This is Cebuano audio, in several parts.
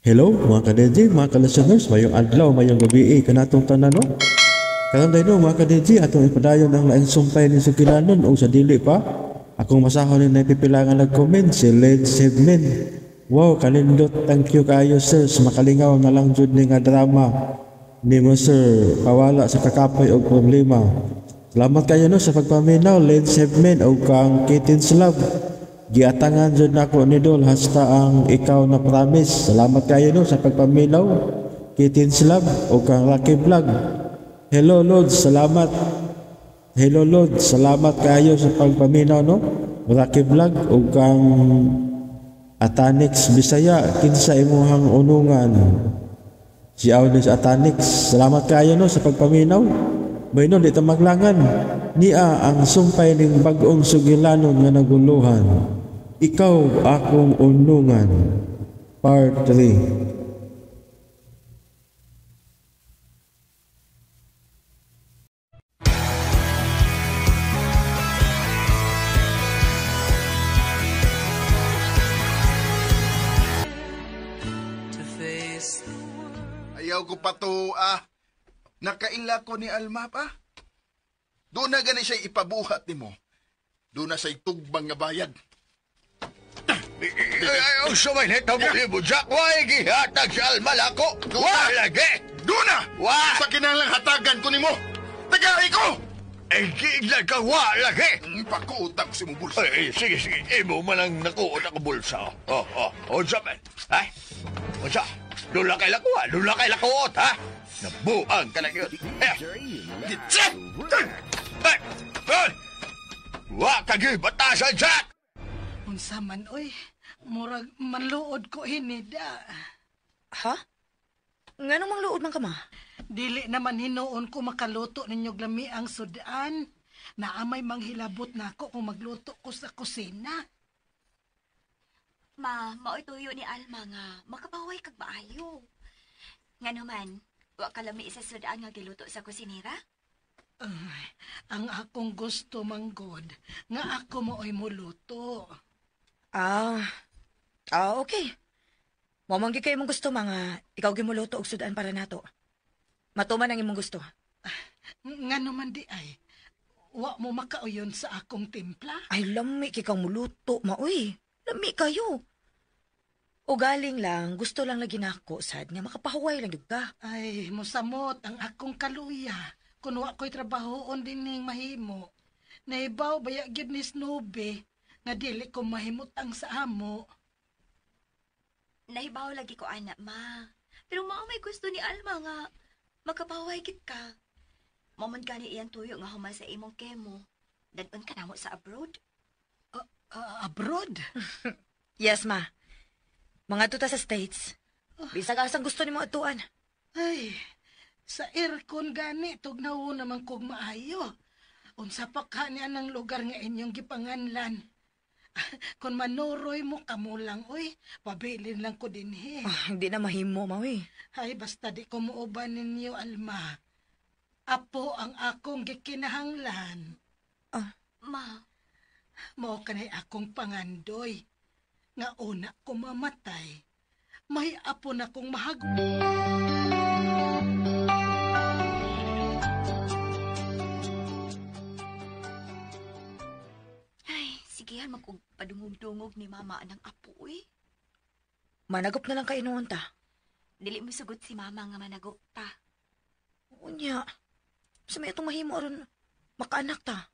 Hello mga ka-DJ, mga ka-listeners, mayong adlaw, mayong gabi eh, kanatong tanan no? Karon no mga ka-DJ, atong ipadayon ang laing sumpay ni Sugilanon o sa dili pa. Akong masahon ni napipilangan nag-comment si Led Segment. Wow, kanindot, thank you kaayo sir sa makalingaw na lang jud ni nga drama ni mo sir, pawala sa kakapay og problema. Salamat kayo no sa pagpaminaw, Led Segment o kang Kitten's Love. Giatangan jud nako ni Dol hasta ang ikaw na promise. Salamat kayo no sa pagpaminaw, Kitten's Love o kang Rocky Vlog. Hello Lord, salamat. Hello Lord, salamat kayo sa pagpaminaw no. Rocky Vlog o kang Atanix Bisaya, kinsa imuhang unungan. Si Aunis Atanix, salamat kayo no sa pagpaminaw. Mayno di ta maglangan. Nia ang sumpay ning bag-ong sugilanon nga naguluhan. Ikaw akong unungan. Part 3. Ayaw ko pa to, ah. Nakaila ko ni Alma pa. Doon na gani siya ipabuhat nimo. Doon na siya'y tugbang nga bayad. Ay, sumay nito mo ni Jack. Why gihatag sa Alma lako? Wa lagi! Doon na! Wa! Sa kinahanglang hatagan ko nimo. Tagai ko! Ay, giiglan ka, wa lagi! Pakuot ako sa imong bulsa. Ay, sige, sige. Imo man ang nakuot ako bulsa. Oh, oh, oh, unsa man? Ha? Unsa? Dula kay lako, ha? Dula kay lakuot, ha? Nabuang ka na yun. Eh! Gitsa! Ay! Ay! Wa ka gyud batasan, Jack! Unsa man oy, murag manluod ko hinida. Ha? Nganong mangluod man ka ma? Dili naman hinuon ko makaluto ninyo lami ang sudan. Naamay manghilabot nako kung magluto ko sa kusina. Ma, maoy tuyo ni Alma nga makapaway kag maayo. Nga naman, wa ka lami sa sudan nga giluto sa kusinera? Ay, ang akong gusto manggod nga ako mooy moluto. Ah, okay. Mao man gyud kay imong gusto mga ikaw gimuluto og sudan para nato. Matuman ang imong gusto. Nga naman di ay, wa mo makauyon sa akong timpla. Ay lami kay kang muluto maoy. Lami kayo. O galing lang, gusto lang lagi nako sad nga makapahuway lang gyud ka. Ay, musamot ang akong kaluya. Kun wa ko'y trabahoon din ning mahimo. Naibaw baya gyud ni Snoopy nga dili ko mahimutang sa amo. Nahibaw lagi ko ana, ma. Pero mao may gusto ni Alma nga makapaway gid ka. Mao man gani iyang tuyo nga human sa imong kemo. Dadon ka namo sa abroad. Abroad? Yes, ma. Mga tuta sa States. Bisag asang gusto nimo atuan. Ay, sa aircon gani, tugnaw naman kog maayo. Unsa pa ka niya ng lugar nga inyong gipanganlan. Kung manuroy mo kamo lang, oy, pabilin lang ko dinhi. Ah, hindi na mahimo, maoy. Ay, basta di ko muuban ninyo, Alma. Apo ang akong gikinahanglan. Ma, Mao kanay akong pangandoy. Nga una ko mamatay. May apo na kong mahag... ay, sigihan magkog padungog-dungog ni mama anang apo uy. Managop na lang kay noon ta. Dili mo sugot si mama nga managop ta. Unya. Sa may atong mahimo aron makaanak ta.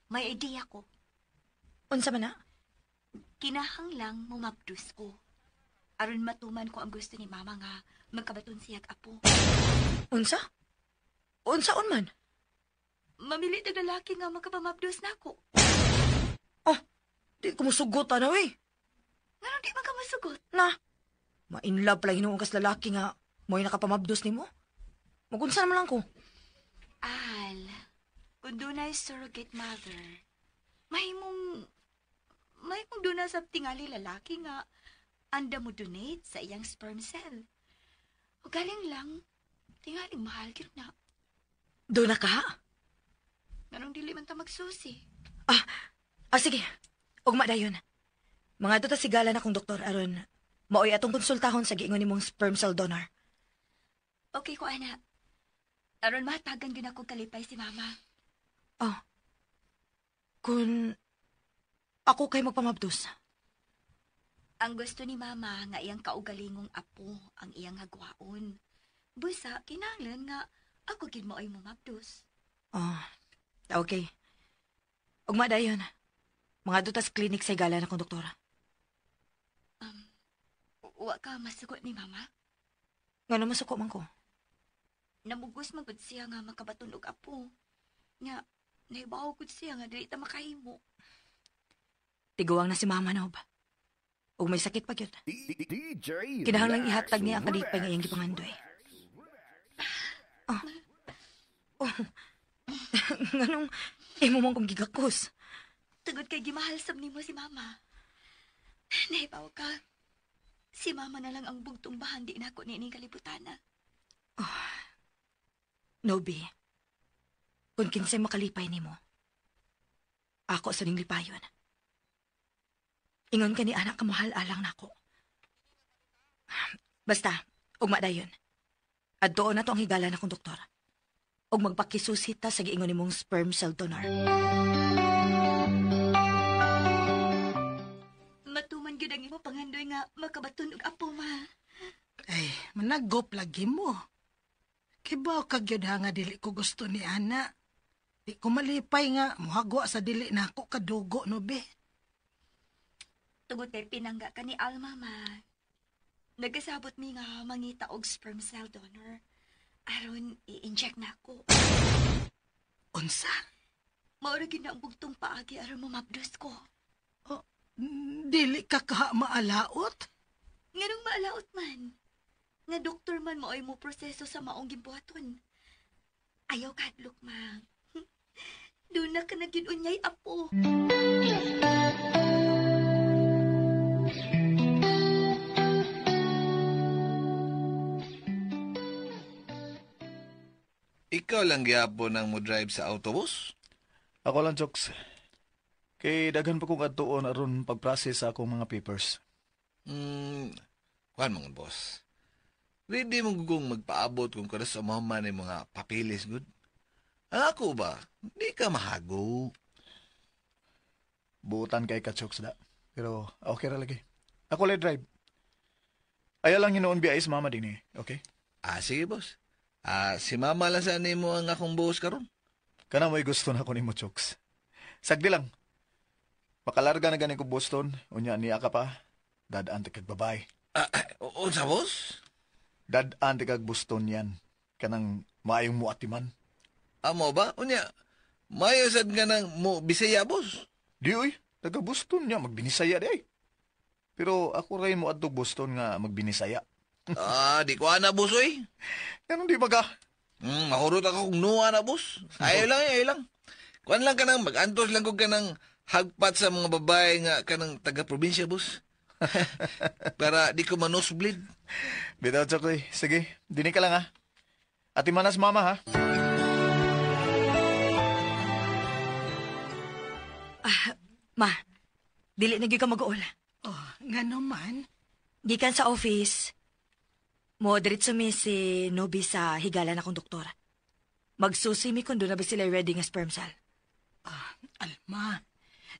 May idea ko. Unsa man na? Kinahanglang mumabdus ko. Aron matuman ko ang gusto ni mama nga magkabaton siyag apo. Unsa? Unsaon man? Mamili tag lalaki nga makapamabdus nako. Oh, di ko musugot ana oy. Nganong di man ka masugot? Na. Ma-inlove pala hinuon kas lalaki nga mo'y nakapamabdos nimo. Magunsa naman lang ko. Al, kung dunay surrogate mother, mahimong doon sa tingali lalaki nga anda mo donate sa iyang sperm cell. O galing lang, tingaling mahal gyud na. Doon na ka? Nganong dili man ta magsusi? Ah, sige. Ugma dayon. Mga ta sigala na kong doktor aron Maoy atong konsultahon sa giingon nimong sperm cell donor. Okay ko, ana. Aron matagan gyud ako kalipay si mama. Oh. Kung ako kay magpamabdos. Ang gusto ni mama nga iyang kaugalingong apo ang iyang hagwaon. Busa, kinahanglan nga ako gid mo ay mumabdos. Oh, okay. Ugma dayon. Mga dutas clinic sa higala na kong doktora. Wa ka masugot ni mama? Ngano masuko man ko? Namugos man gud siya nga makabaton og apo. Nga nahibaw gud siya nga dili ta makahimo. Tiguang na si mama nob. Ug may sakit pa gyud. Kinahanglang ihatag niya ang kalipay nga iyang gipangandoy. Oh. Oh. Nganong imo man kong gigakos? Tungod kay gimahal sab nimo si mama. Nahibaw ka. Si mama na lang ang bugtong bahandi nako niining kalibutana. Nobi, kung kinsay makalipay nimo, ako sa ning lipayon. Ingon ka ni anak kamahal alang nako. Basta, ugma dayon. Adtoon na to ang higala na kong doktor. Ug magpakisusi ta sa giingon nimong sperm cell donor. Matuman gyud ang imo pangandoy nga makabaton og apo ma. Ay, managop lagi mo. Kibaw ka gyud ha nga dili ko gusto ni ana. Di ko malipay nga muhagwa sa dili na ako kadugo no be. Tungod kay pinangga ka ni Alma ma. Nagasabot mi nga mangita og sperm cell donor. Aron i-inject na ako. Unsa? Mao ra gyud na ang bugtong paagi aron mamabdos ko. Oh, dili ka kaha maalaot? Nganong maalaot man? Nga doktor man maoy mo proseso sa maong gimbuhaton. Ayaw kadlok ma. Doon na ka na gyud unyay apo. Ikaw lang gyapon ang mo drive sa autobus? Ako lang, Jokes. Kay daghan pa kong adtuon aron pag-process sa akong mga papers. Kuan mga boss. Ready mo gugong magpaabot kung kada sa mama ni mga papilis, good? Ang ako ba? Di ka mahago. Buutan kay ka, Jokes, da. Pero okay ra lagi. Ako lang drive. Ayaw lang hinuon biya is mama din eh. Okay? Ah, sige, boss. Ah, si mama lang sa nimo ang akong buhos karon. Kana mo'y gusto na ko nimo, Chokes. Sagdi lang. Makalarga na gani ko Boston. Unya niya ka pa. Dadaan ti kag babae. Ah, unsa, boss? Dadaan ti kag Boston yan. Kanang maayong muatiman. Amo ba? Unya, mayo sad nga nang mo Bisaya, boss. Di uy, taga Boston niya, magbinisaya di ay. Pero ako ray mo adtog Boston nga magbinisaya. Ah, di ko ana, boss, oy. Ganun di ba ka? Mahurot ako kung nuwa na, boss. Ayaw lang, ayaw lang. Kuan lang ka nang, mag-antos lang ko ka nang hagpat sa mga babae nga kanang taga-probinsya, boss. Para di ko manosebleed. Bitaw, Chokoy. Sige, dini ka lang ha. Ati manas mama ha. Ma, dili na gyud ka mag-uol. Oh, ngano man? Gikan sa office, mo diretso mi si Nobi sa higala na kong doktor. Magsusi mi kung doon na ba sila ready nga sperm cell. Ah, Alma,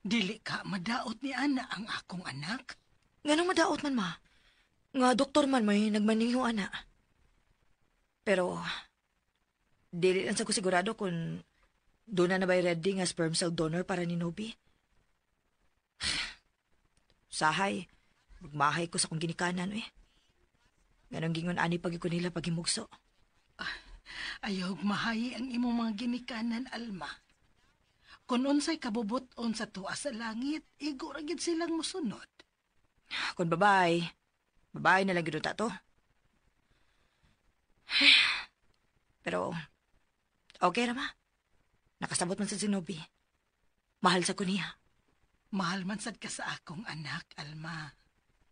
dili ka madaot ni ana ang akong anak. Nganong madaot man, ma? Nga doktor man may nagmaningo ana. Pero, dili lang sa ko sigurado kung doon na ba ready nga sperm cell donor para ni Nobi. Sahay, magmahay ko sa kong ginikanan eh. Ganong gingon ani pag ko nila pagimugso. Ayaw mahayi ang imong mga ginikanan, Alma. Kung unsay kabubuton sa tuwa sa langit, igo ra gid silang mosunod. Kung babae, babae na lang gyud ta to. Pero, okay ra ma. Nakasabot man sa Nobi. Mahal sa ko niya. Mahal man sad ka sa akong anak, Alma.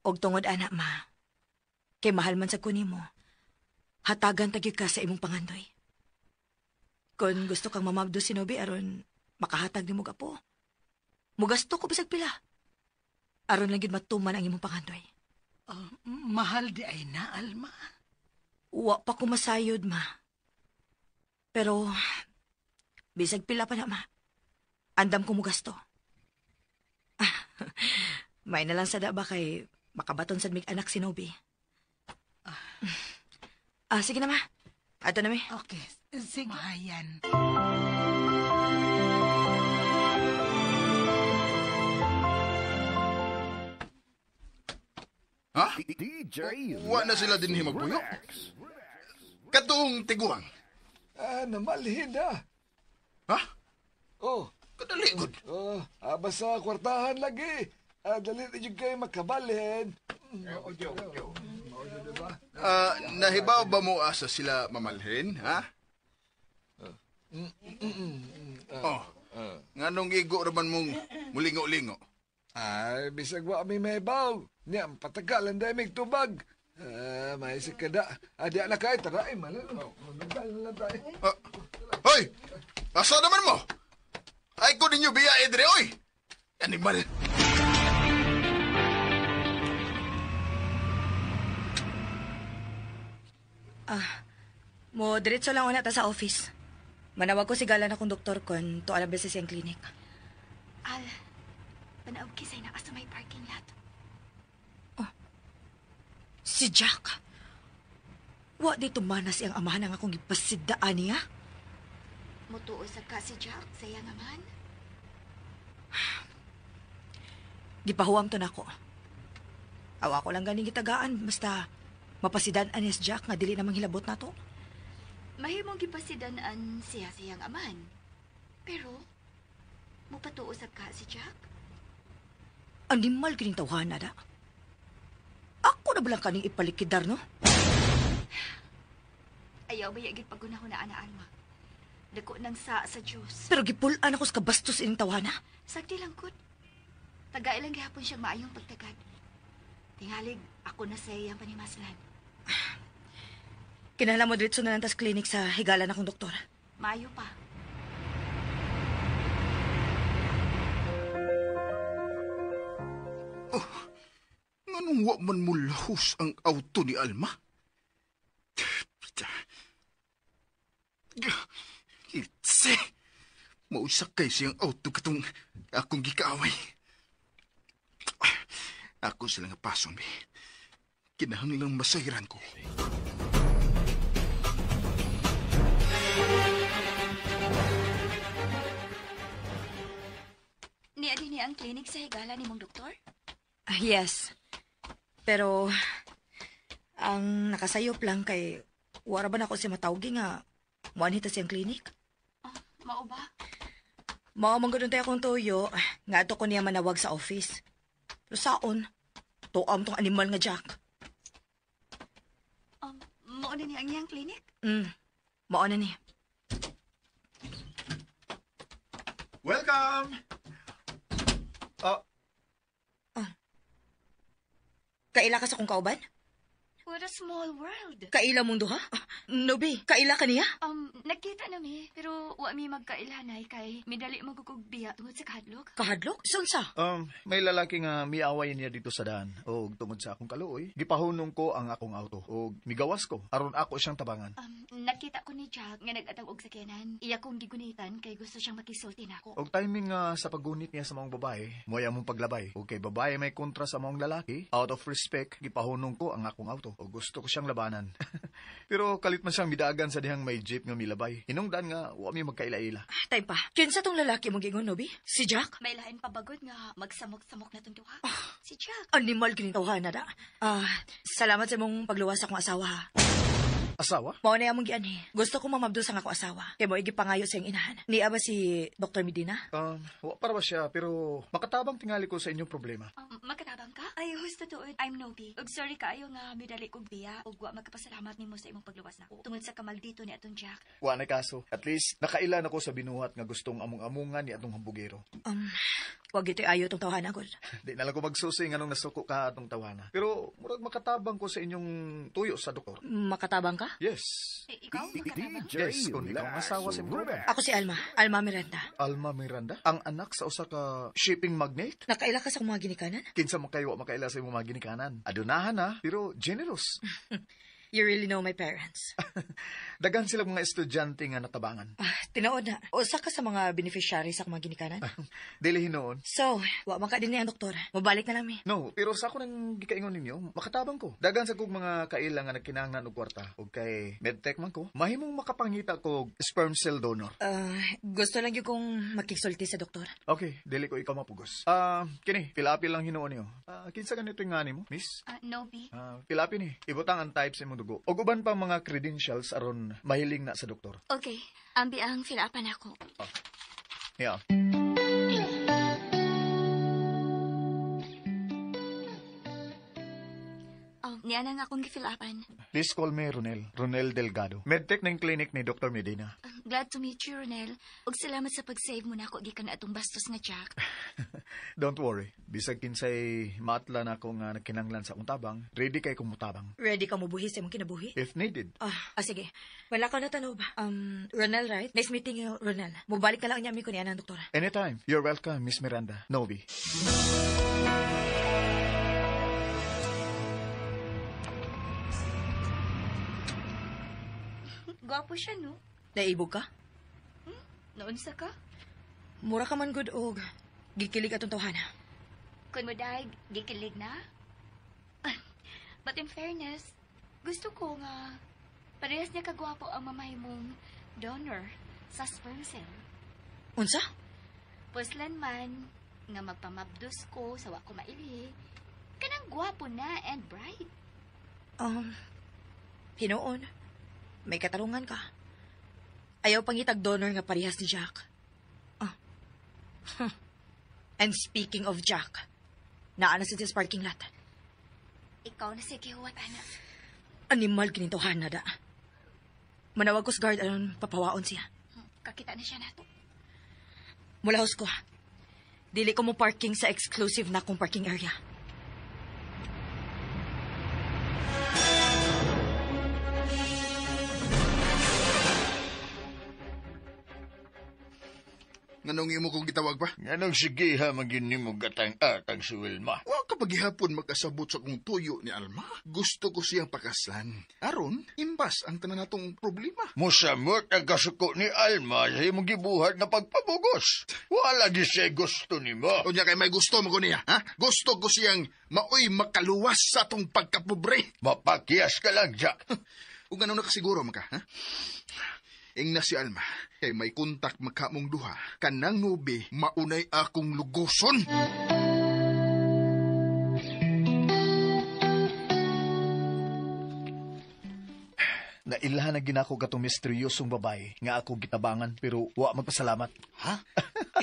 Og tungod anak, ma. Kay mahal man sa ko nimo. Hatagan ta gyud ka sa imong pangandoy. Kung gusto kang mamabdo si Nobi aron makahatag nimo og apo. Mugasto ko bisag pila. Aron lang gyud matuman ang imong pangandoy. Mahal di ay na, Alma. Wa pa ko masayod, ma. Pero, bisag pila pa na, ma. Andam ko mo gasto. May na lang sada ba kay makabaton sad mig anak si Nobi. Sige na, ma. Ato na mi. Okay, sige. Mahayan. Ha? Wa na sila din himagpuyo. Katong tiguang. Namalhin na. Ha? Oh. Kadali, good. Oh, basta kwartahan lagi. Dali na yun kayo makabalhin. Nahibaw ba mo asa sila mamalhin, ha? Oh. Nganong igo raman mong mulingo-lingo? Ay, bisag wa mi mahibaw. Niya, patagal ang damig tubag. Maisip ka da. Di na kayo, tara. Ay, malalo. Magdal na lang tayo. Hoy! Asa naman mo? Ay, ko ninyo biya, Edre, oy! Animal! Mo, diretso lang una ta sa office. Manawag ko si Gala na kong doktor kon to alam beses siyang clinic. Al, panaog kisay na sa may parking lot. Oh, si Jack. Wa dito manas iyang amahan ang akong gipasidaan niya. Mutuo sa ka si Jack sa iyang amahan? Gipahuam to nako. Awa ko lang ganing gitagaan basta mapasidan-an niya si Jack nga dili namang hilabot na to. Mahimong gipasidan-an siya sa iyang amahan. Pero, mupatuo sa ka si Jack? Animal kining tawhana da. Ako na balang kaning ipalikidar, no? Ayaw ba yagit pagunahon na ana, Alma? Dako nang sa Diyos. Pero gipulaan ako sa kabastos ining tawhana. Sagdi lang, kut. Tagay lang gihapon siyang maayong pagtagad. Tingalig, ako na sa iyang panimaslan. Kinahanglan mo diretso na lang tas clinic sa higalan akong doktor. Maayo pa. Oh, nganong wa man mo lahos ang auto ni Alma? Itse! Mausakay siyang auto katong akong gikaaway. Ako sila nga pason, be. Kinahanglang masayran ko. Niya din niya ang clinic sa higala ni mong doktor? Yes. Pero, ang nakasayop lang kay wara ba na ako si matawgi nga muanhita siyang clinic? Oh, mao ba? Mao man gud tayo akong tuyo, nga ato ko niya manawag sa office. Pero saon, tuam tong animal nga Jack. Mao na niya ang iyang clinic? Mao na niya. Welcome! Oh. Kaila ka sa kong kauban? What a small world. Kaila mong duha? Nobi, kaila ka niya? Nagkita na mi, pero wa mi magkailhanay kay midali magugug biya tungod sa kahadlok. Kahadlok? Sunsa? May lalaki nga miaway niya dito sa daan. Og tungod sa akong kaluoy, gipahunong ko ang akong auto. Og migawas ko aron ako siyang tabangan. Nakita ko ni Jack nga nag-atag og sakyanan. Iya kong gigunitan kay gusto siyang makisulti nako. Og timing nga sa paggunit niya sa maong babae, moya mong paglabay. Og kay babae may kontra sa maong lalaki, out of respect, gipahunong ko ang akong auto. O gusto ko siyang labanan. Pero kalit man siyang midagan sa dihang may jeep nga milabay. Hinungdan nga, wa mi magkaila-ila. Tay pa, kinsa tong lalaki mong gingon, Nobi? Si Jack? May lain pa bagod nga magsamok-samok na tong duha. Si Jack. Animal kining tawhana da. Salamat sa imong pagluwas sa akong asawa, ha. Asawa? Mao na among gianhi. Gusto ko mamabdo sa akong asawa. Kay mo igipangayo sa iyang inahan. Niya ba si Dr. Medina? Wa para ba siya, pero makatabang tingali ko sa inyong problema. Makatabang ka? Ay, husto tuod. I'm Nobi. Ug sorry kaayo nga midali kog biya ug wa magkapasalamat nimo sa imong pagluwas nako. Tungod sa kamaldito ni atong Jack. Wa na kaso. At least nakaila nako sa binuhat nga gustong among-amungan ni atong hambugero. Wag ito'y ayo tong tawhana gud. Di na lang ko magsusi nganong nasuko ka atong tawhana. Pero murag makatabang ko sa inyong tuyo sa doktor. Makatabang ka? Yes. Ikaw makatabang? Yes, kung ikaw ang asawa sa imong. Ako si Alma. Alma Miranda. Alma Miranda? Ang anak sa usa ka shipping magnate? Nakaila ka sa mga ginikanan? Kinsa man kayo wa makaila sa imong mga ginikanan. Adunahan na, pero generous. You really know my parents. Daghan sila mga estudyante nga natabangan. Tinuod na. Usa ka sa mga beneficiary sa akong mga ginikanan. Dili hinuon. So, wa man ka din ni ang doktor. Mabalik na lang mi. No, pero sa ako nang gikaingon ninyo, makatabang ko. Daghan sa kog mga kaila nga nagkinahanglan og kwarta. Og kay medtech man ko, mahimong makapangita ko sperm cell donor. Gusto lang gyud kong makigsulti sa doktor. Okay, dili ko ikaw mapugos. Kini, pilapi lang hinuon niyo. Kinsa ganito yung ngani mo, miss? Nobi. Pilapi ni. Ibutang ang type sa imong dugo. Og uban pa mga credentials aron mahiling na sa doktor. Okay, ambi ang filapan ako. Yeah. Oh, niya na nga akong gifilapan. Please call me Ronel. Ronel Delgado. Medtech ng clinic ni Dr. Medina. Glad to meet you, Ronel. Ug salamat sa pag-save mo na ako gikan na atong bastos nga Jack. Don't worry. Bisag kinsay maatla na ako nga nagkinanglan sa akong tabang, ready kay kong mutabang. Ready ka mobuhi sa imong kinabuhi? If needed. Sige. Wala ka na tanob. Ronel, right? Nice meeting you, Ronel. Mubalik na lang niya mi ko niya ng doktor. Anytime. You're welcome, Miss Miranda. Novi. Gwapo siya, no? Naibog ka? Naunsa ka? Mura ka man good og gikilig atong tawhana. Kun mo dahil gikilig na? But in fairness, gusto ko nga parehas niya kagwapo ang mamay mong donor sa sperm cell. Unsa? Puslan man nga magpamabdos ko sa wa ko maili, kanang gwapo na and bright. Hinuon, may katarungan ka. Ayaw pangitag donor nga parehas ni Jack. And speaking of Jack, naa na siya sa parking lot. Ikaw na sige huwat, anak. Animal kinintuhan na da. Manawag ko sa guard aron papawaon siya. Kakita na siya nato. Mulahos ko. Dili ko mo parking sa exclusive na akong parking area. Nganong imo kong gitawag pa? Nganong sige ha magin nimo gatang-atang si Wilma? Wa ka paghihapon magkasabot sa kong tuyo ni Alma. Gusto ko siyang pakaslan. Aron, imbas ang tanan natong problema. Musamot ang kasuko ni Alma sa imong gibuhat na pagpabugos. Wala di siya gusto nimo. Unya kay may gusto mo ko niya, ha? Gusto ko siyang maoy makaluwas sa atong pagkapobre. Mapakiyas ka lang, Jack. Ug ano nakasiguro man ka, ha? Ingna si Alma, kay may kontak magkamong duha, kanang nubi, maunay akong lugoson. Nailhan na ginako katong misteryosong babae nga ako gitabangan pero wa magpasalamat. Ha?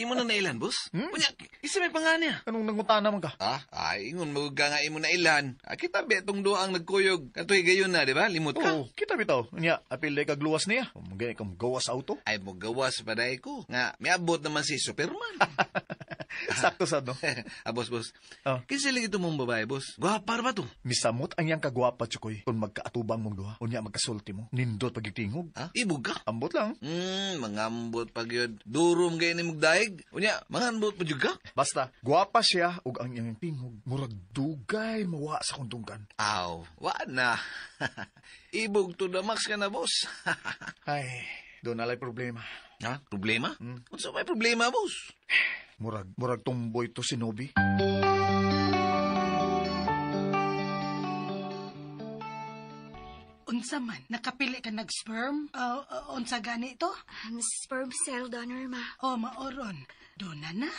Imo na nailan, boss? Unya, isa may pangan niya. Anong nangutana man ka? Ay, ingon mo ka nga imo nailan. Kita be itong duha ang nagkuyog. Katoy gayon na, di ba? Limot ka. Oo, kita bitaw. Unya, apil day kag luwas niya. Mugay kang gawas auto. Ay, mo gawas pa day ko. Nga, miabot naman si Superman. Sakto sad, no? Boss, boss. Oh. Kinsa lagi ito mong babae, boss? Gwapa ba to? Misamot ang iyang kagwapa, Chukoy. Kung magkaatubang mong duha, unya magkasulti mo. Nindot pagigtingog. Ha? Ibog ka? Ambot lang. Mangambot pag yun. Durom kayo ni mugdaig. Unya, mangambot pa jud ka? Basta, gwapa siya ug ang iyang tingog. Murag dugay mawa sa kundungkan. Aw, wa na. Ibog to the max ka na, boss. Ay, doon alay problema. Ha? Problema? Unsa may problema, boss? Murag tumboy to si Nobi. Unsa man, nakapili ka nag-sperm? Unsa gani to? Sperm cell donor, ma. O, maoron. Doon na na.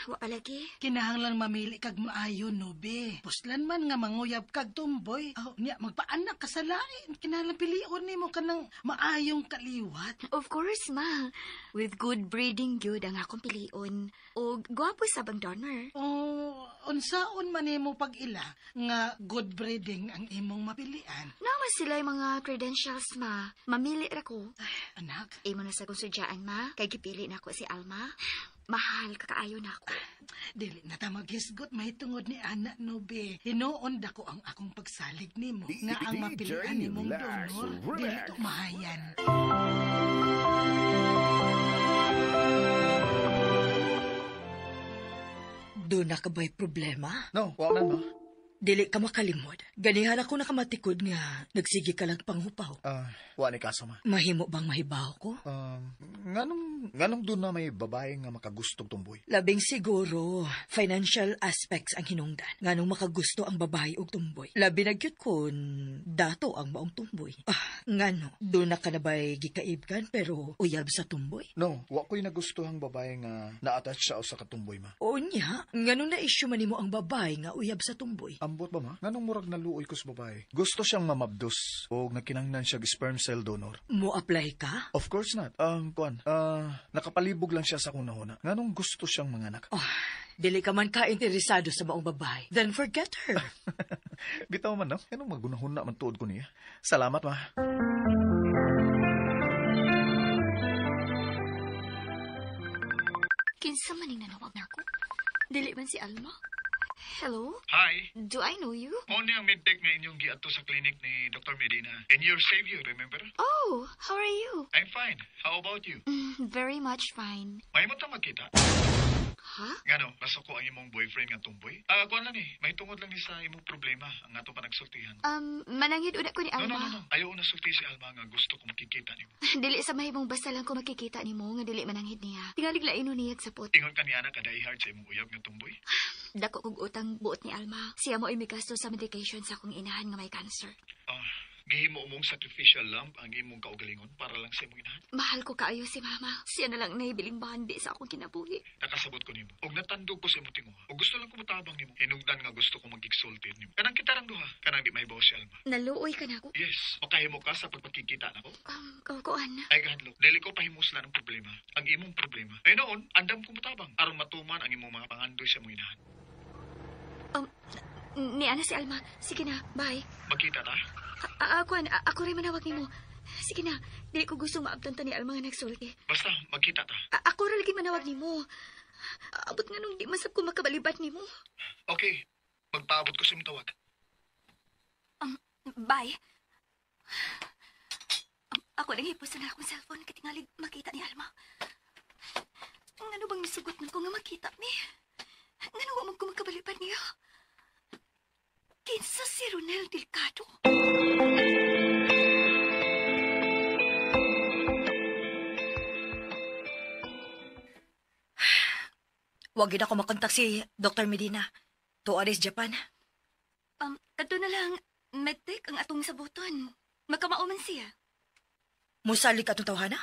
Wa pa lagi. Kinahanglan mamili kag maayo, Nobi. Puslan man nga manguyab kag tumboy. Oh, niya, magpaanak ka sa lain. Kinahanglan pilion nimo kanang maayong kaliwat. Of course, ma. With good breeding gyud ang akong pilion. Og gwapo sa bang donor. Oh, unsaon man nimo pag-ila nga good breeding ang imong mapilian. Naman sila yung mga credentials, ma. Mamili ra ko. Ay, anak. Imo na sa kong sudyaan, ma. Kay gipili na ako si Alma. Mahal kakaayo na ako. Dili na ta maghisgot mahitungod ni Ana Nobe. Hinuon dako ang akong pagsalig nimo nga ang mapilian nimong donor dili to mahayan. Doon na ka ba'y problema? No, wa man ma. Dili ka makalimod. Ganihan ako nakamatikod nga nagsige ka lang panghupaw. Wa ni kaso ma. Mahimo bang mahibaw ko? Nganong doon na may babae nga makagustong tumboy? Labing siguro, financial aspects ang hinungdan. Nganong makagusto ang babae og tumboy. Labi na gyud kun dato ang maong tumboy. Ngano, doon na ka na ba'y gikaibgan pero uyab sa tumboy? No, wa ko'y nagustuhang babae nga na-attach siya sa katumboy ma. O niya, nganong na-issue man nimo ang babae nga uyab sa tumboy? Ambot ba ma? Nganong murag naluoy ko sa babae? Gusto siyang mamabdos o nakinangnan siya sperm cell donor. Mo-apply ka? Of course not. Nakapalibog lang siya sa kunahuna. Nganong gusto siyang manganak? Oh, dili ka man ka-interesado sa maong babae. Then forget her. Bitaw man, no? Nganong magunahuna man tuod ko niya. Salamat, ma. Kinsa maning nanawag na ako? Dili man si Alma? Hello? Hi. Do I know you? Mo ni ang medtech nga inyong giadto sa clinic ni Dr. Medina. And your savior, remember? Oh, how are you? I'm fine. How about you? Very much fine. Mahimo ta magkita. Ha? Ngano, nasuko ang imong boyfriend nga tumboy? Kuan lang ni, may tungod lang ni sa imong problema ang ato pa nagsultihan. Mananghid una ko ni Alma. No. Ayaw na sulti si Alma nga gusto ko makikita nimo. Dili sa mahimong basta lang ko makikita nimo nga dili mananghid niya. Tingalig laino niya sapot. Ingon ka niya na kada ihard sa imong uyab nga tumboy. Dako kog utang buot ni Alma. Siya mo ay migasto sa medication sa akong inahan nga may cancer. Gihimo mong sacrificial lamb ang imong kaugalingon para lang sa imong inahan. Mahal ko kaayo si Mama. Siya na lang nahibiling bandi sa akong kinabuhi. Nakasabot ko nimo. Og natandog ko sa imong tinguha. Og gusto lang ko motabang nimo. Hinungdan nga gusto ko magigsulti nimo. Kanang kita rang duha. Kanang di mahibaw si Alma. Naluoy ka nako. Yes. Makahimo ka sa pagpakikita nako. Kuan. Ay gahadlok. Dili ko pahimuslan ang problema. Ang imong problema. Ay noon, andam ko motabang aron matuman ang imong mga pangandoy sa imong inahan. Ni ana si Alma. Sige na, bye. Magkita ta? Ako rin manawag nimo. Sige na, dili ko gusto maabtan ta ni Alma nga nagsulti. Basta, magkita ta. Ako rin lagi manawag nimo. Abot nga nung di masab ko makabalibat nimo. Okay, magpaabot ko sa imong tawag. Bye. Ako lang hipusan na akong cellphone katingalig makita ni Alma. Ngano bang misugot man ko nga makita mi? Ngano wa man ko makabalibat niya? Kinsa si Ronel Delgado? Wag yun ako makontak si Dr. Medina. To Aris, Japan. Kadto na lang, medtech ang atong sabuton. Magkamao man siya. Musalig atong tawhana?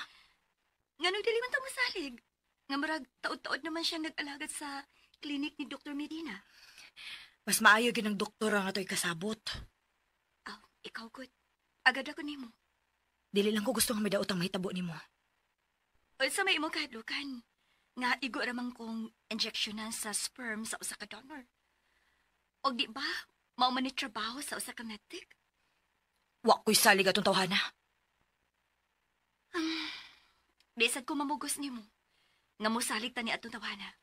Nganong dili man ta musalig? Nga murag taod-taod naman siyang nag-alagad sa clinic ni Dr. Medina. Mas maayo gyud ang doktor ang ato'y kasabot. Aw, ikaw good. Agad ako nimo. Dili lang ko gusto nga may daot ang mahitabo nimo. Unsa may imong kahadlukan? Nga igo ramang kong injectionan sa sperm sa usa ka donor. Og di ba, mao man ni trabaho sa usa ka medic? Wa ko'y salig atong tawhana. Bisag ko mamugos nimo. Nga mosalig ta ni atong tawhana.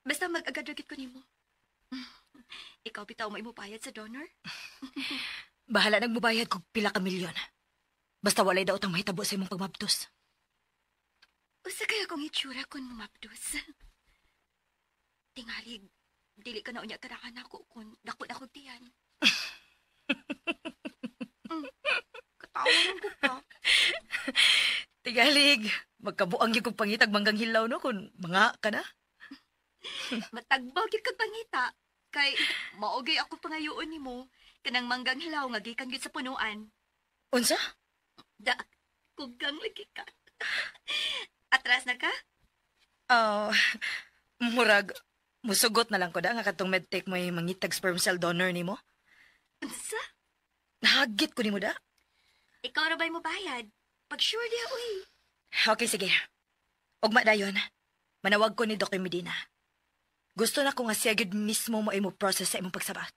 Basta mag-agad ra gid ko nimo. Ikaw bitaw mo imubayad sa donor? Bahala nagmubayad kog pila ka milyon. Basta walay daot ang mahitabo sa imong pagmabdos. Usa kaya kong itsura kun mumabdos. Tingalig, dili ka na unya karakan ako kun dako na kog tiyan. Katawaran ko pa. Tingalig, magkabuang gyud kog pangitag manggang hilaw no kun mga ka na. Matagbaw gyud kag pangita. Kay maugay ako pangayoon nimo kanang manggang hilaw nga gikan gyud sa punuan. Unsa? Da, kugang lagi ka. Atras na ka? Murag musugot na lang ko da nga katong medtech may mangitag sperm cell donor nimo. Unsa? Nahagit ko nimo da. Ikaw ra ba'y mobayad? Pag sure diha uy. Okay, sige. Ugma dayon. Manawag ko ni Dr. Medina. Gusto na ko nga siya gyud mismo mo imo process sa imong pagsabat.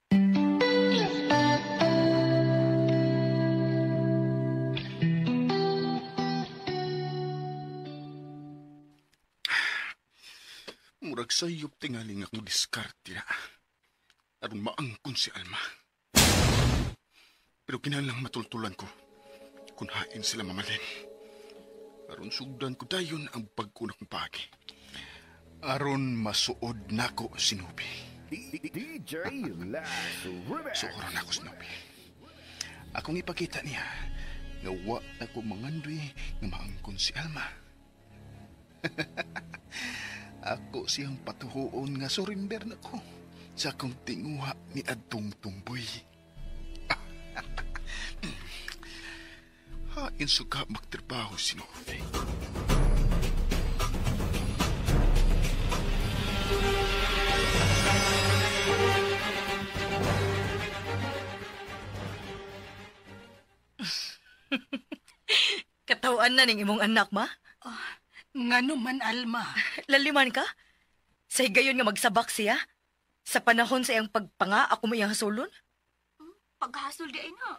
Murag sayop tingaling akong diskarte na. Aron maangkon si Alma. Pero kinahanglang matultulan ko kung hain sila mamalin. Aron sugdan ko dayon ang bag-o na kong paagi. Aron masuod nako si Nobi. DJ Last Remix. Suoran ako si Nobi. Akong ipakita niya nga wa na ko mangandoy nga maangkon si Alma. Ako siyang patuhoon nga surrender na ko sa akong tinguha ni adtong tumboy. Hain suka magtrabaho si Novi. Katawan na ning imong anak, ma. Oh, ngano man, Alma. Laliman ka? Sa higayon nga magsabak siya? Sa panahon sa iyang pagpanga, ako may iyang hasulon? Paghasol di ay na.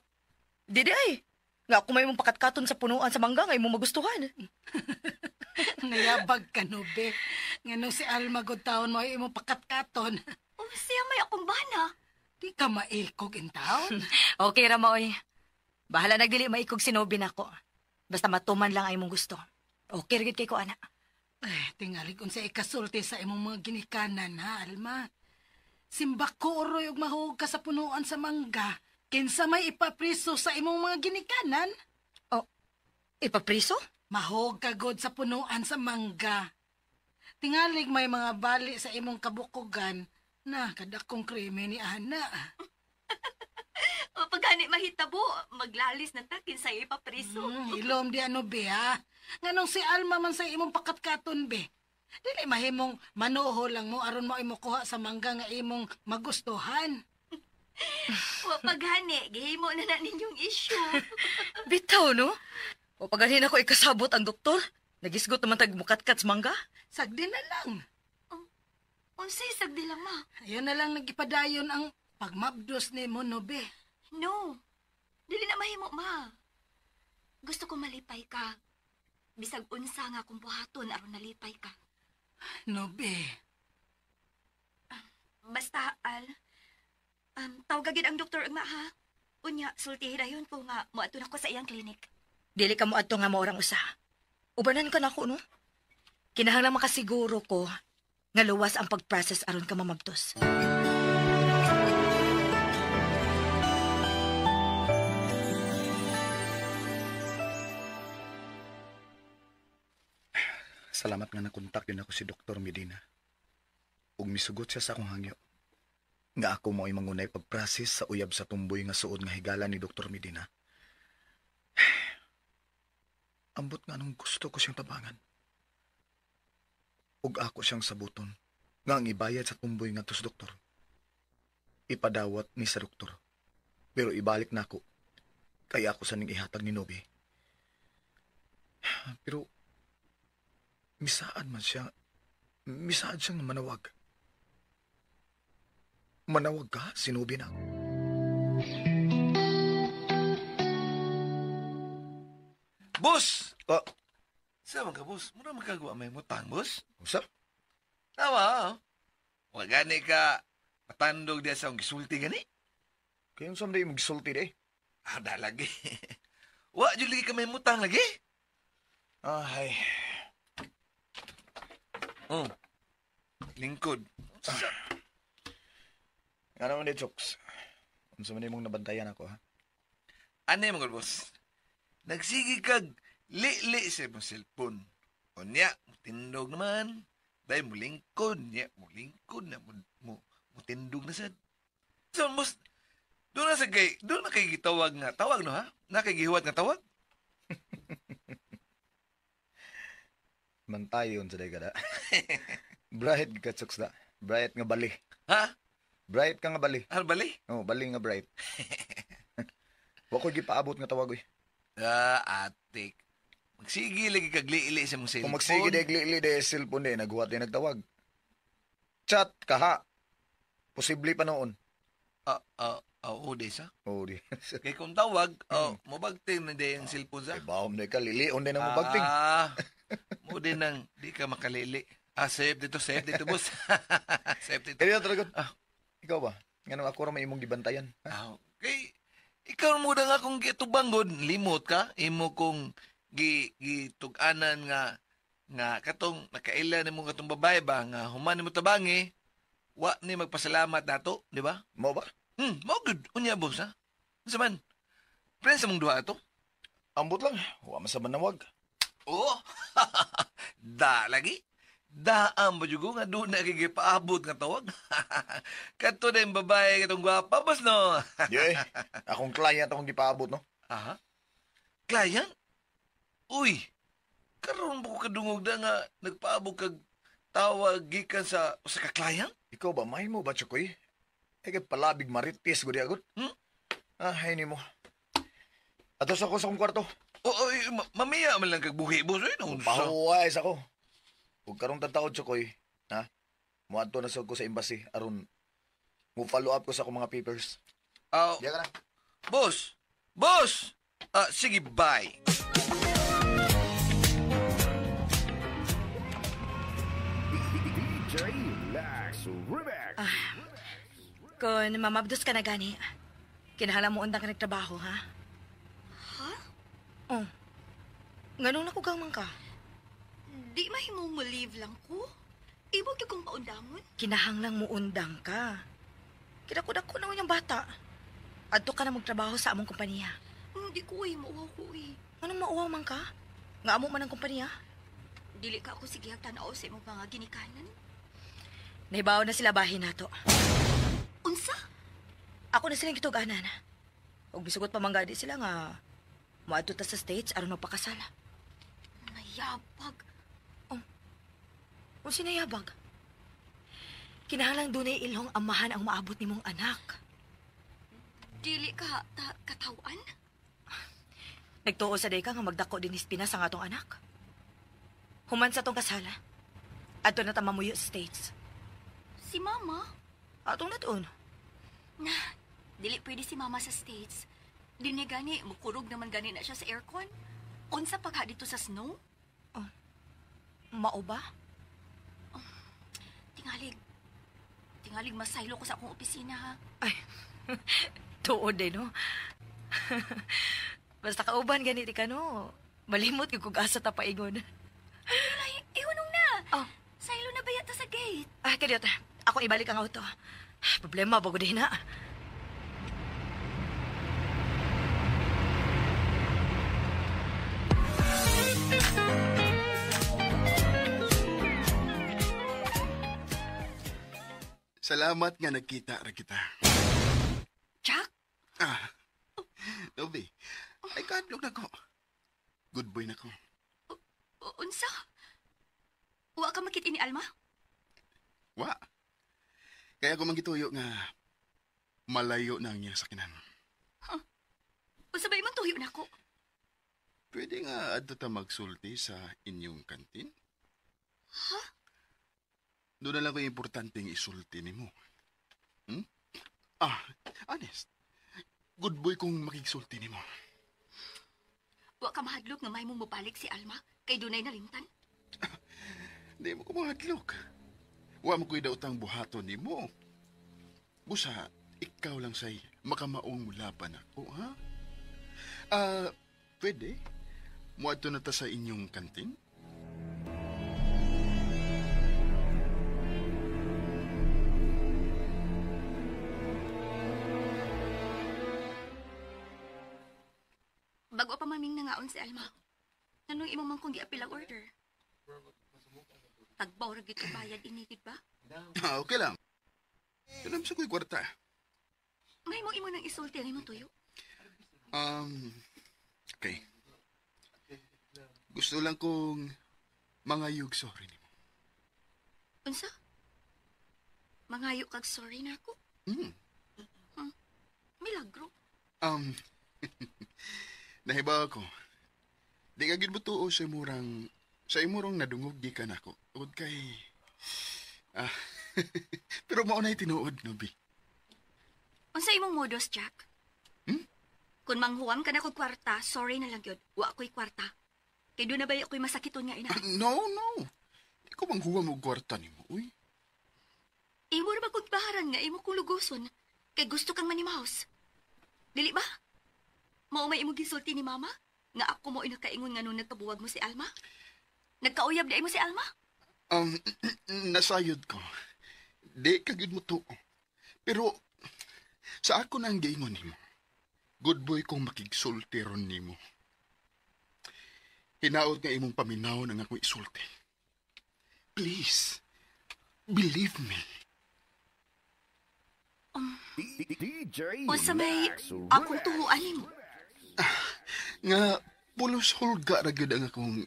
Di di ay. Nga ako may mong pakatkaton sa punuan sa mangga nga imong magustuhan. Nayabag ka, Nobe. Ngano si Alma god taon mo ay imong pakatkaton. Oh, siya may akong bana. Di ka maikog in taon. Okay ra maoy. Bahala nagdili maikog si Nobi nako. Basta matuman lang ay imong gusto. Okay ra gid kay ko ana. Ay, tingali kung sa ikasulti sa imong mga ginikanan, ha, Alma? Simbako oroy og mahug ka sa punuan sa mangga. Kinsa may ipapriso sa imong mga ginikanan? Oh, ipapriso? Mahog ka god sa punuan sa mangga. Tingalig may mga bali sa imong kabukugan na kadakong krimen ni Ana. O pagani mahitabo, maglalis na ta kinsa ipapriso. Ilom di ano be ha. Nganong si Alma man sa imong pakatkaton be. Dili mahimong manuho lang mo aron mo imukuha sa mangga nga imong magustuhan. O paghani, gihimo na na ninyong issue. Bitaw no? O pagani na ko ikasabot ang doktor. Nagisgot naman tag mukatkat sa mangga. Sagdi na lang. Unsay sagdi lang ma? Ayun na lang nagipadayon ang pagmabdos ni mo no be. No. Dili na mahimo ma. Gusto ko malipay ka. Bisag unsa nga akong buhaton aron nalipay ka. No be. Basta Al, tawagin ang doktor ugma ha. Unya sultihi dayon ko nga moadto na ko sa iyang clinic. Dili ka moadto nga maorang usa. Ubanan ka nako no. Kinahanglan makasiguro ko nga luwas ang pag-process aron ka mamabdos. Salamat nga nakontak din ako si Dr. Medina. Ug misugot siya sa akong hangyo. Nga ako mo'y mangunay pag-process sa uyab sa tumboy nga suod nga higala ni Dr. Medina. Ambot nga nung gusto ko siyang tabangan. Ug ako siyang sabuton nga ang ibayad sa tumboy nga sa doktor. Ipadawat ni sa doktor. Pero ibalik na ako. Kaya ako sa ning ihatag ni Nobi. Pero misaad man siya. Misaad siyang manawag. Manawag ka, sinubi na. Boss! Oh. Saan man ka, boss? Mura magkagawa may mutang, boss? Usap? Tama, oh. Wa gani ka matandog diya sa akong gisulti gani. Kaya yung someday mo gisulti di. Ah, dalagi. Wa jud lagi ka may mutang lagi. Ay. Oh. Lingkod. Nga naman di, Chokes. Unsa man imong nabantayan ako, ha? Ano yung mga boss? Nagsige kag li-li sa imong cellphone. O niya, mutindog naman. Dahil mo lingkod, niya, mo lingkod na, mutindog na sad. So, boss, doon na sa kay, doon na kay gitawag nga tawag, no ha? Na kay gihuwat nga tawag? Mantayon sa day ka da. Bright ka, Chokes da. Bright nga bali. Ha? Bright ka nga bali. Ano bali? Oh, bali nga bright. Wa ko'y gipaabot nga tawag, oy. Ah, atik. Magsige lagi kag liili sa mong cellphone. Kung magsige di liili di cellphone di, naghuwat di nagtawag. Chat ka ha. Posible pa noon. Oo, di sa. Oo, di. Kay kung tawag, mobagting na di ang cellphone sa. Eh, bahom na ka, lilion din ang mobagting. Ah, mo din ang di ka makalili. Ah, save dito, boss. Save dito. Kaya talaga. Ah, ikaw ba? Ngano ako ra may imong gibantayan. Ah, okay. Ikaw mo na nga kung gitubangon, limot ka, imo kong gitug-anan nga Nga katong nakaila nimo katong babae ba nga human nimo tabangi, wa ni magpasalamat nato, di ba? Mao ba? Mao gud. Unya boss ha. Unsa man? Friends sa mong duha ato? Ambot lang, wa man sa manawag. Oo. Da lagi. Daam ba jugo nga doon na paabot nga tawag. Kato na yung babae katong gwapa, boss no? Di, akong client akong gipaabot no. Aha. Client? Uy, karon ba ko kadungog na nga nagpaabot kag tawag gikan sa usa ka client? Ikaw ba, may mo ba, Chokoy? Ay, kay palabig maritis, gudi agad. Ah, hay ni mo. Atos ako sa akong kwarto. Oo, mamiya man lang kag buhi, boss. Ay, naunsa. Pahuwais ako. Huwag karong tataod, Chokoy. Ha? Muadto na sa ko sa embassy. Aron, mo follow up ko sa akong mga papers. Diya ka na. Boss! Boss! Sige, bye. DJ Lax Remix. Kung mamabdos ka na gani, kinahanglan mo undang ka nagtrabaho, ha? Ha? Oh. Nganong nakugang man ka? Di mahimong mo leave lang ko. Ibog yung kong paundangon. Kinahanglang mo undang ka. Kidako-dako na yung bata. Adto ka na magtrabaho sa among kompanya. Hindi ko eh, mauwaw ko eh. Anong mauwaw man ka? Nga amo man ang kompanya? Dili ka ako sige tanaw sa imong mga ginikanan. Nahibaw na sila bahin nato. Unsa? Ako na silang gituganan. Ug bisugot pa manggadi sila nga moadto ta sa States aron magpakasal. Nayabag. Oh. Unsa nayabag? Kinahanglang dunay ilong amahan ang maabot nimong anak. Dili ka ta katawan? Nagtuo sa day ka nga magdako din Pinas ang atong anak. Human sa tong kasala. Adto na ta mamuyo sa States. Si Mama? Atong natuon. Na, dili pwede si Mama sa States. Di niya gani, mukurog naman gani na siya sa aircon. Unsa pagha dito sa snow? Oh, mao ba? Oh, tingalig masaylo ko sa akong opisina ha. Ay, tuod eh, no? Basta kauban ganiti ka, no? Malimot yung kung asa ta paingon. Ay, ihunong na! Oh. Saylo na ba yata sa gate? Ah, kadiyot. Ako ibalik ang auto. Problema, bago din na. Salamat nga nagkita ra kita. Jack? Ah, Nobi, ay kadlok na ko. Good boy na ko. Unsa? Wa ka makita ni Alma? Wa. Kaya ko mangituyo nga malayo na ang iyang sakinan. Huh. Unsa ba imong tuyo nako? Pwede nga adto ta magsulti sa inyong kantin? Ha? Doon na lang ko importanteng isulti nimo. Hmm? Ah, honest. Good boy kung makigsulti nimo. Wa ka mahadlok nga mahimong mobalik si Alma kay dunay nalimtan? Di mo ko mahadlok. Wa mo ko'y daotang buhaton nimo. Busa, ikaw lang say makamaong mulaban ako, ha? Pwede? Muadto na ta sa inyong kantin? Bago pa maming nangaon si Alma. Nanong imo man kong giapil ang order? Tagbaw ra gid bayad inigid ba? Ah, okay lang. Kanam sa ko'y kwarta. May mo imo nang isulti ang imong tuyo. Okay. Gusto lang kong mangayog sorry nimo. Unsa? Mangayo kag sorry na ako? Hmm. Milagro. Nahiba ako. Di ka gid mo tuo sa imurang nadungog gikan ako. Ug kay pero mao na tinuod, Nobi. Unsa imong modus, Jack? Hmm? Kung manghuwam ka na kog kwarta, sorry na lang gyud. Wa ko'y kwarta. Kay doon na ba ako'y masakiton nga ina? No, no. Di ko manghuwam og kwarta nimo, uy. Imo ra ba kog baharan nga imo kong lugoson? Kay gusto kang manimaos. Dili ba? Mao may imong gisulti ni Mama? Nga ako mo inakaingon nga nung nagkabuwag mo si Alma? Nagkauyab di ay mo si Alma? Nasayod ko. Di ka gyud mo tuo. Pero sa ako na ang giingon nimo. Good boy kong makigsulti ron nimo. Hinaot nga imong paminaw ang akong isulti. Please, believe me. DJ Unsa may Max akong tuhuan nimo? Nga pulos hulga ra gyud ang akong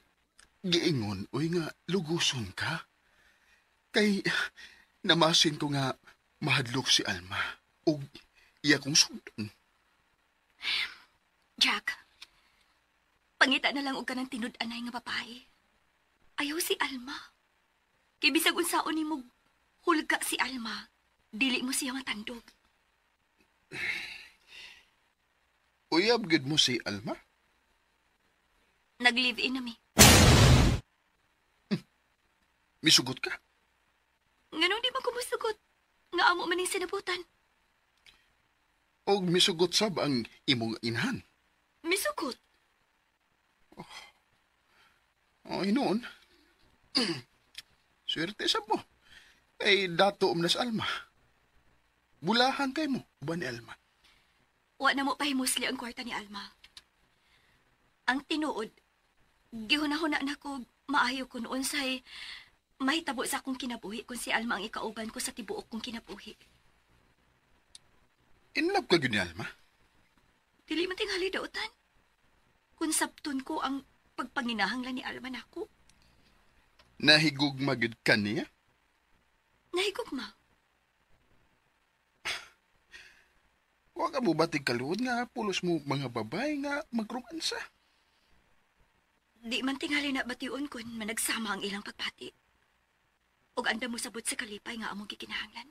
giingon uy nga luguson ka. Kay namasin ko nga mahadlok si Alma ug iya kong sundon. Jack, pangita na lang og kanang tinud-anay nga babae. Ayaw si Alma. Kay bisag unsaon nimo hulga si Alma, dili mo siya matandog. Uyab gyud mo si Alma? Nag-live-in nami. Misugot ka? Nganong di man kumusugot? Nga amo man ning sinabutan. Og misugot sab ang imong inhan? Misugot? Oh, hinuon. Swerte sab mo. Kay dato um nas Alma. Bulahan kay mo, uban ni Alma. Wa na mo pahimusli ang kwarta ni Alma. Ang tinuod, gihuna-huna na ko maayo kun unsay mahitabo sa akong kinabuhi kung si Alma ang ikauban ko sa tibuok kong kinabuhi. In love ka gyud ni Alma? Dili man tingali dautan. Kung sabton ko ang pagpanginahanglan ni Alma nako. Nahigugma gyud ka niya? Nahigugma. Wa ka mo batig kaluod nga pulos mo mga babae nga magromansa? Di man tingali na bation kun managsama ang ilang pagpati. Og anda mo sabot sa kalipay nga among gikinahanglan.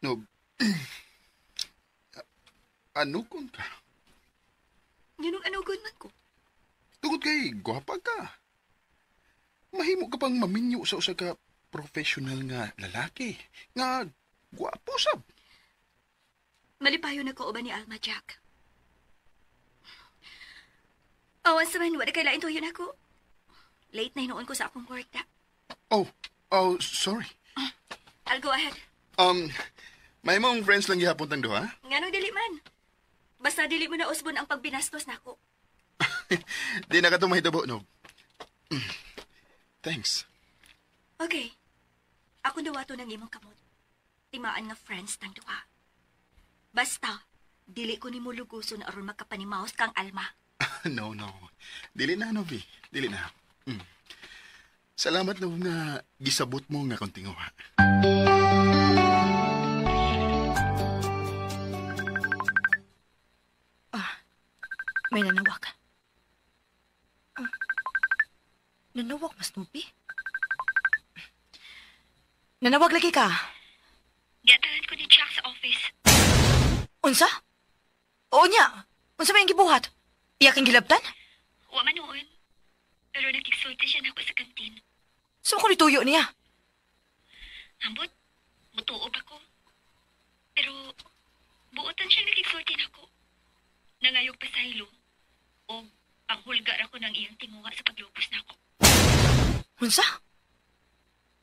No. Ano kun ka? Nganong anugon man ko? Tungod kay gwapa ka. Mahimo ka pang maminyo sa usa ka professional nga lalaki nga gwapo sab. Malipayo na ko uban ni Alma, Jack. Awan sa man, wala kay lain tuyo na ko. Late na hinuon ko sa akong work da. Oh, sorry. I'll go ahead. May mong friends lang gihapon tang duha? Nganong dili man? Basta dili mo na usbon ang pagbinastos nako. Di na ka tumahitabo, no? Thanks. Okay. Ako dawato ng imong kamot. Timaan nga friends tang duha. Basta, dili ko nimo luguson aron makapanimaos kang Alma. No. Dili na, Novi. Dili na. Salamat na nga gisabot mo nga akong tinguha. May nanawag. Nanawag, mas Snoopy? Nanawag lagi ka? Giatahan ko ni Jack sa office. Unsa? Oo niya. Unsa may gibuhat? Iya kang gilabtan? Wa man noon. Pero nagkiksulti siya nako sa kantin. Saan ko nituyo niya? Ambot, mutuob ako. Pero buotan siya nagkiksulti nako. Nangayog pa sa ilo. O panghulgar ako ng iyang tinguha sa paglupos nako. Unsa?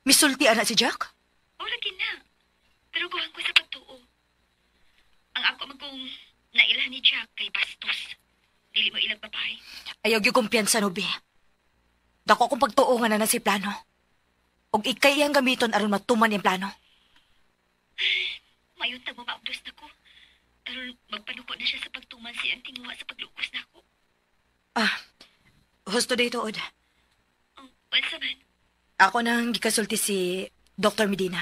Misulti ana si Jack? O lagi na. Pero kuhan ko sa pagtuo. Ang ako magkong nailhan ni Jack kay bastos. Dili mo ilang babae. Ayaw gyud kumpiyansa, Nobi. Dako akong pagtuo nga na na si plano. Og ikay iyang gamiton aron matuman iyang plano. Mayon tag maabdos na ko. Aron magpanuko na siya sa pagtuman siyang tinguha sa paglukos na ako. Husto day tuod. Unsa man? Ako nang gikasulti si Dr. Medina.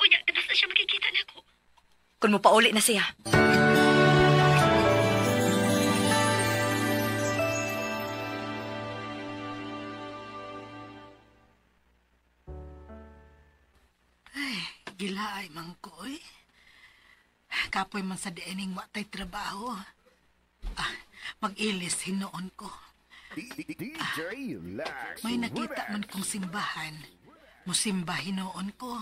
Unya, kanus na siya makikita na ako. Kung mopauli na siya. Ay, gilaay man ko, eh. Kapoy man sa diening wa tay trabaho. Mag-ilis hinuon ko. DJ Lax May nakita man kong simbahan. Musimba hinuon ko.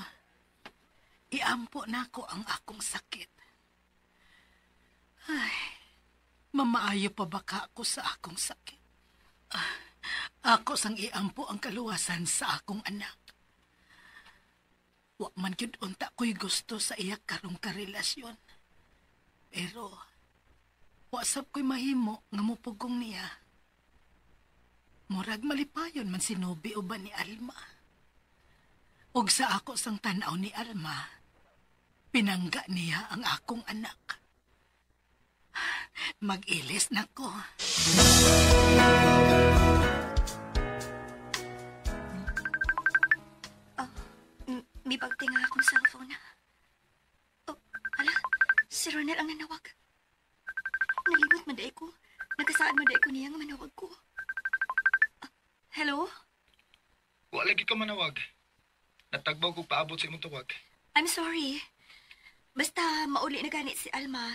Iampo na ko ang akong sakit. Ay, Mamaayo pa baka ako sa akong sakit. Ako sang iampo ang kaluwasan sa akong anak. Wa man gyud unta ko'y gusto sa iya karong karelasyon. Pero wa sab ko'y mahimo nga mupugong niya. Murag malipayon man si Nobi uban ni Alma. Og sa ako sang tan-aw ni Alma, pinangga niya ang akong anak. Mag-ilis na ko. May pagtinga akong cellphone na. Oh, ala, si Ronel ang nanawag. Nalimot man day ko. Nagkasaad man day ko niya nga manawag ko. Hello? Wala lagi ka manawag. Natagbaw ko paabot sa imong tawag. I'm sorry. Basta mauli na ganit si Alma.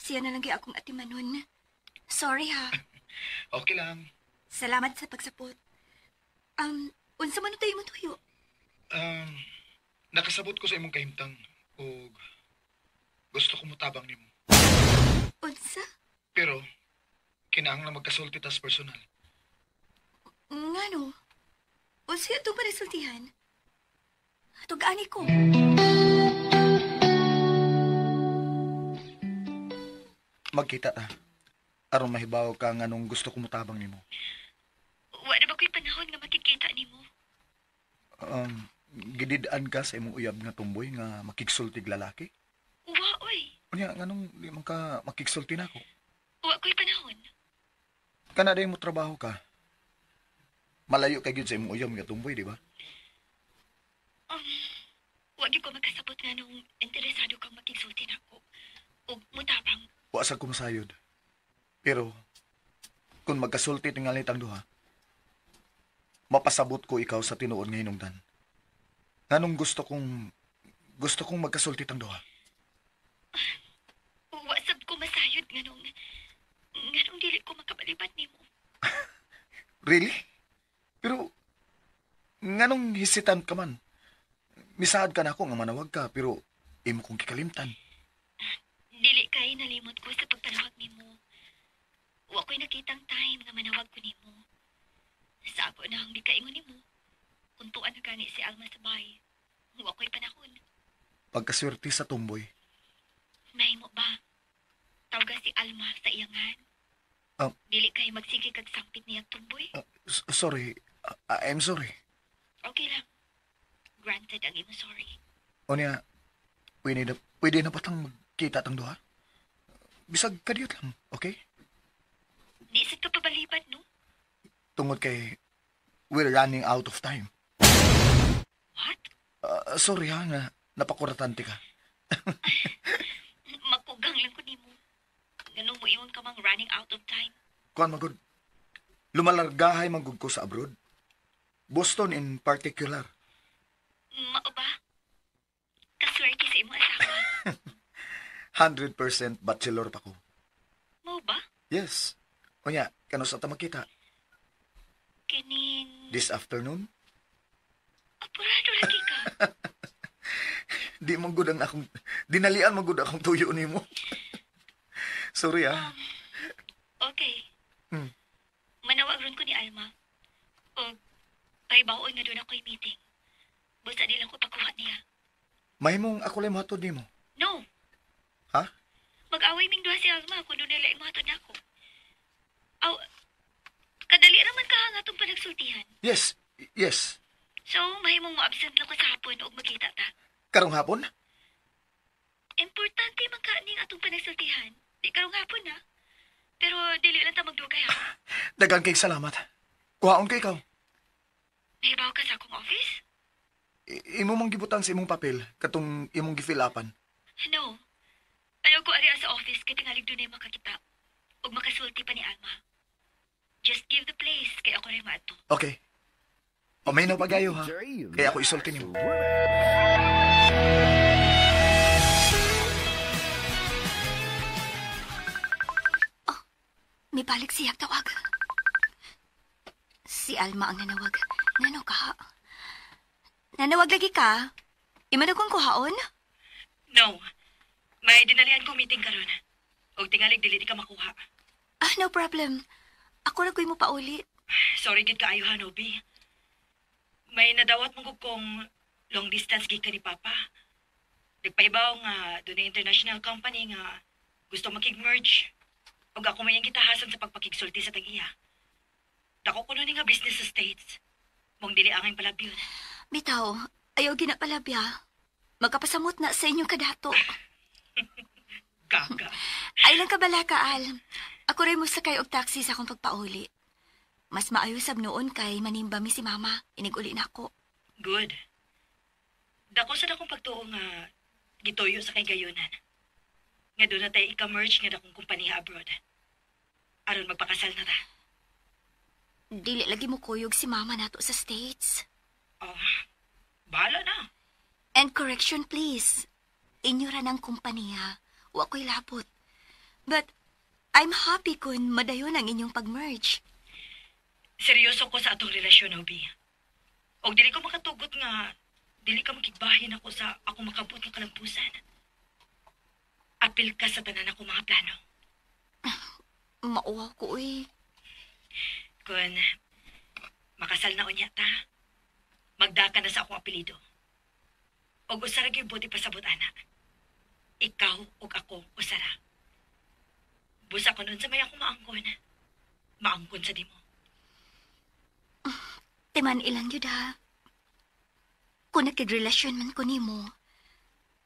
Siya na lang kay akong atimanon. Sorry ha. Okay lang. Salamat sa pagsapot. Unsa man tayo imong tuyo? Nakasabot ko sa imong kahimtang og gusto ko motabang nimo. Unsa? Pero kinahanglan magkasulti tas personal. Ngano? Unsa itong panasultihan? Tug-ani ko. Magkita ta. Aron mahibaw ka nganong gusto ko motabang nimo. Wa na ba ko'y panahon nga makikita nimo? Gidid-an ka sa imong uyab nga tumboy nga makigsultig lalaki? Wa, oy. Unya, nganong di man ka makigsulti nako? Wa ko'y panahon. Kana day mo trabaho ka. Malayo kay gyud sa imong uyab nga tumboy, di ba? Wa gyud ko makasabot nganong interesado kang makigsulti nako ug mutabang. Wa sa ko masayod. Pero kung magkasulti tingali tang duha, mapasabot ko ikaw sa tinuod nga hinungdan. Nganong gusto kong magkasulti tang duha? Wa sab ko masayod nganong dili ko makabalibat nimo. Really? Pero nganong hesitant ka man? Misaad ka na ako nga manawag ka pero imo kong kikalimtan. Dili kay nalimot ko sa pagpanawag nimo. Wa ko'y nakitang time nga manawag ko nimo. Sa ako na ang gikaingon nimo. Kuntuan na gani si Alma sa bay. Wa ko'y panahon. Pagkaswerte sa tumboy. Mahimo ba? Tawga si Alma sa iyangan. Dili kay magsige kag sampit niyang tumboy. Sorry. I'm sorry. Okay lang. Granted ang imong sorry. Unya, pwede na patang magkita tang duha? Bisag kadiyot lang, okay? Di sad ka pabaliban, no? Tungod kay we're running out of time. What? Sorry ha, nga napakuratante ka. Magkugang lang ko nimo. Ganun mo ingon ka mang running out of time. Kuan magud. Lumalargahay manggug ko sa abroad. Boston in particular. Mao ba? Kaswerte sa imong asawa. 100% bachelor pa ko. Mao ba? Yes. Unya, kano sa ta makita? Kining this afternoon? Apurado lagi ka. Di man gud ang akong dinalian man gud akong tuyo nimo. Sorry ah. Okay. Manawag ron ko ni Alma. Og pahibaon nga doon ako'y meeting. Busa di lang ko pakuha niya. Mahimong ako lang mohatod nimo. No. Ha? Mag-away ming duha si Alma kung doon nila imuhatod nako. Aw, kadali raman ka nga itong panagsultihan. Yes, yes. So, mahimong mo-absent lang ko sa hapon og magkita ta. Karong hapon? Importante man ka ning atong panagsultihan. Di karong hapon na. Pero dili lang ta magdugay ha. Daghang kay salamat. Kuhaon kay ikaw. Nahibaw ka sa akong office? Imo mang gibutan sa imong papel katong imong gifill-upan. No. Ayaw ko ari sa office kay tingalig dunay makakita ug makasulti pa ni Alma. Just give the place kay ako ray maadto. Okay. Paminaw pagayo ha. Kaya ako isulti nimo. Oh, may balik siyang tawag. Si Alma ang nanawag. Nano ka? Nanawag lagi ka? Iman akong kuhaon? No. May dinalian ko meeting karon. Og tingalig dili di ka makuha. Ah, no problem. Ako ra ko'y mo pauli. Sorry gid kaayo ha, Nobi. May nadawat mo kong long distance gikan ni Papa. Nagpahibaw nga doon international company nga gusto makig-merge. Ug ako may ang gitahasan sa pagpakigsulti sa tag-iya. Dako kuno ni nga business sa States. Mong dili angay palabyon. Bitaw, ayaw ginapalabya. Magkapasamot na sa inyong kadato. Gaga. Ay lang kabala ka, Al. Ako rin mo sakay og taxi sa akong pagpauli. Mas maayo sab noon kay manimba mi si Mama. Inig-uli na ako. Good. Dako sa dakong pagtuo nga gituyo sa kay gayunan. Nga doon na tayo ika-merge nga dakong kumpanya abroad. Aron magpakasal na ta. Dili lagi mo kuyog si Mama nato sa States. Oh, bahala na. And correction, please. Inyo ra ng kumpanya. Wa ko'y labot. But I'm happy kun madayon ang inyong pag-merge. Seryoso ko sa atong relasyon, Obi. Og dili ko makatugot nga dili ka makigbahin ako sa ako makabot nga kalampusan. Apil ka sa tanan ako mga plano. Mauwaw ko, uy. Kun makasal na unya ta, magdaka na sa akong apelido. Og usara gyud buti pasabot ana. Ikaw ug ako usara. Busa ko nun sa may akong maangkon. Maangkon sa dimo. Timan ilang yun ha. Kung nakigrelasyon man ko nimo,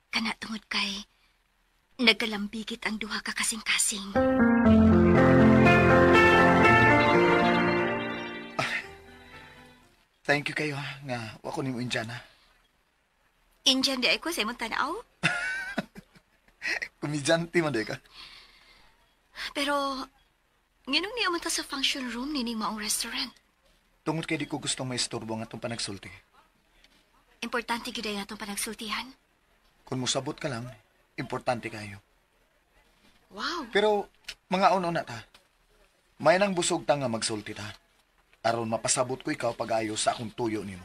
kana tungod kay nagkalambigit ang duha ka kasing-kasing. Thank you kayo ha, nga wa ko nimo Indiana. Indian di ay ko sa imong tanaw. Komedyante man di ka. Pero, nginong niya man ta sa function room nining maong restaurant. Tungod kay di ko gustong maistorbo ang atong panagsulti. Importante gyud ay atong panagsultihan. Kung mosabot ka lang, importante kayo. Wow. Pero, mga una ta. May nang busog ta nga magsulti ta. Aron mapasabot ko ikaw pag-ayo sa akong tuyo nimo.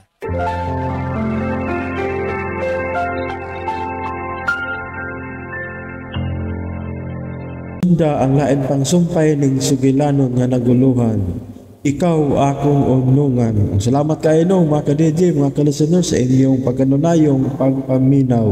Sunda ang lain pang sumpay ning sugilanon nga naguluhan. Ikaw akong urnungan. Salamat kayo no, mga ka-DJ, mga ka-listener sa inyong pagkanunayong pagpaminaw.